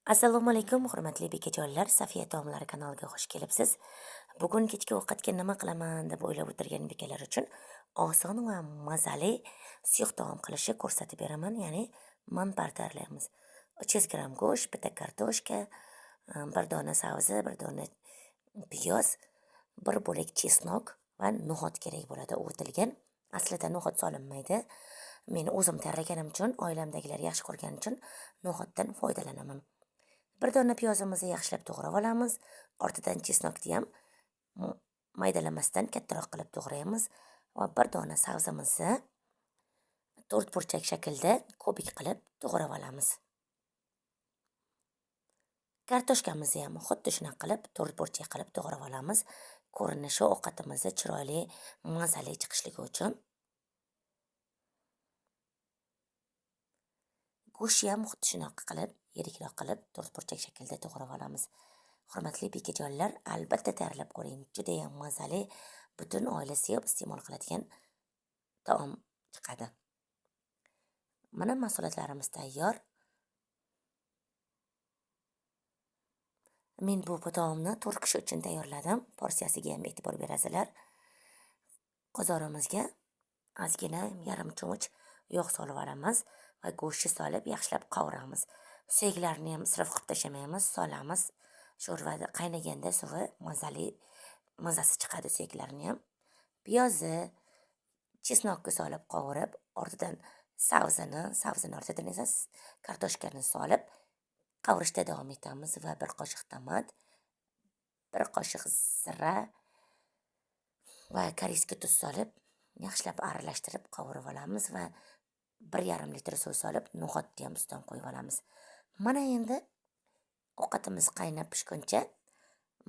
Assalomu alaykum, hurmatli bekajonlar, Safiya taomlari kanaliga xush kelibsiz. Bugun kechki ovqatga nima qilaman deb o'ylab o'tirgan bekalar uchun oson va mazali suyuq taom qilishni ko'rsatib beraman, ya'ni manpar tayyorlaymiz. 300 gramm go'sht, bitta kartoshka, bir dona sabzi, bir dona piyoz, bir bo'lak chesnok va no'xat kerak bo'ladi, ovutilgan. Aslida no'xat solinmaydi. Men o'zim tayyorlaganim uchun, oilamdagilar yaxshi ko'rgani uchun no'xatdan foydalanaman. Bir dona piyozimizni yaxshilab to'g'rab olamiz. Ortidan chesnokni ham maydalamasdan kattaroq qilib to'g'raymiz va bir dona sabzimizni to'rt burchak shaklda kubik qilib to'g'rab olamiz. Kartoshkamizni ham xuddi shunaqa qilib to'rt burchak qilib to'g'rab olamiz. Ko'rinishi ovqatimizni chiroyli, mazali chiqishligi uchun. Go'shtni ham xuddi shunaqa qilib, yirikroq qilib to'rt burchak shaklda to'g'rab olamiz. Hurmatli bekajonlar, albatta tayyorlab ko'ring. Juda ham mazali, butun oila sevib iste'mol qiladigan taom chiqadi. Mana mahsulotlarimiz tayyor. Men bu taomni 4 kishi uchun tayyorladim. Porsiyasiga ham e'tibor berasizlar. Qozonimizga ozgina yarim cho'mich yog' solib olamiz va go'shtni solib yaxshilab qovuramiz. Suyaklarni ham isrof qilib tashlamaymiz, solamiz. Sho'rvada qaynaganda suvi mazali, mazasi chiqadi suyaklarni ham. Piyozni, chesnokni solib qovurib, ortidan sabzini, sabzini ortidan esa kartoshkani solib qovurishda davom etamiz va bir qoshiq tomat, bir qoshiq zira va koreyskiy tuz solib yaxshilab aralashtirib qovurib olamiz va 1,5 litr suv solib no'xatni ham ustidan qo'yib olamiz. Mana endi ovqatimiz qaynab pishguncha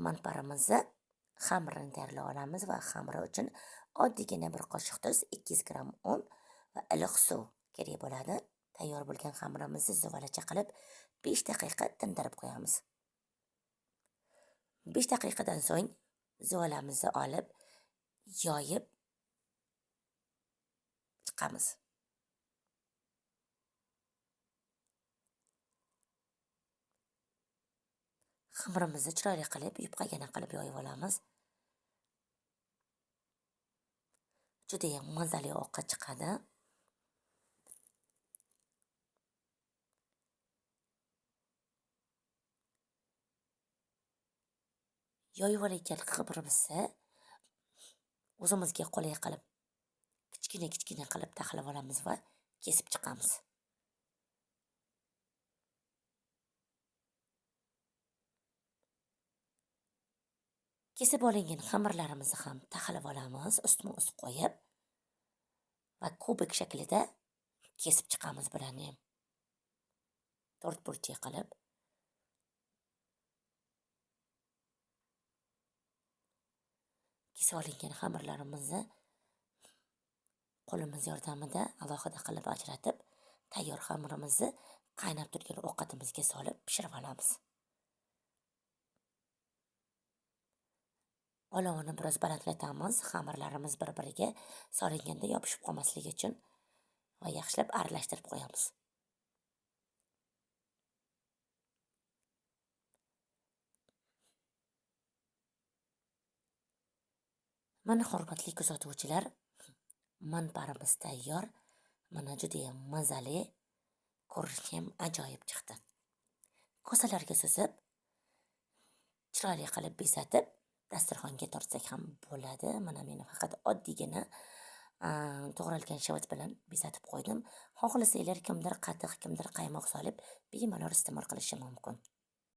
manparimizni xamirini tayyorlab olamiz va xamiri uchun oddiygina bir qoshiq tuz, 200 gramm un va iliq suv kerak bo'ladi. Tayyor bo'lgan xamirimizni zuvalacha qilib 5 daqiqa tindirib qo'yamiz. 5 daqiqadan so'ng zuvalamizni olib yoyib chiqamiz. Xamirimizni chiroyli qilib, yupqagina qilib yoyib olamiz. Juda ham mazali ovqat chiqadi. Yoyib olayotgan xamirimizni o'zimizga qulay qilib, kichkina-kichkina qilib taxlab olamiz va kesib chiqamiz. Kesib olingan xamirlarimizni ham taxlab olamiz, ustma-ust qo'yib va kubik shaklida kesib chiqamiz bularni ham. To'rt burchak qilib. Kesib olingan xamirlarimizni qo'limiz yordamida alohida qilib ajratib, tayyor xamirimizni qaynab turgan ovqatimizga solib pishirib olamiz. Olovini biroz balandlatamiz, xamirlarimiz bir-biriga solinganda yopishib qolmasligi uchun va yaxshilab aralashtirib qo'yamiz. Mana hurmatli kuzatuvchilar, manparimiz tayyor. Mana juda ham mazali, ko'rinishi ham ajoyib chiqdi. Kosalarga suzib, chiroyli qilib bezatib dasturxonga tortsak ham bo'ladi. Mana men faqat oddiygina to'g'ralgan shivit bilan bezatib qo'ydim. Xohlasanglar kimdir qatiq, kimdir qaymoq solib bemalol iste'mol qilishi mumkin.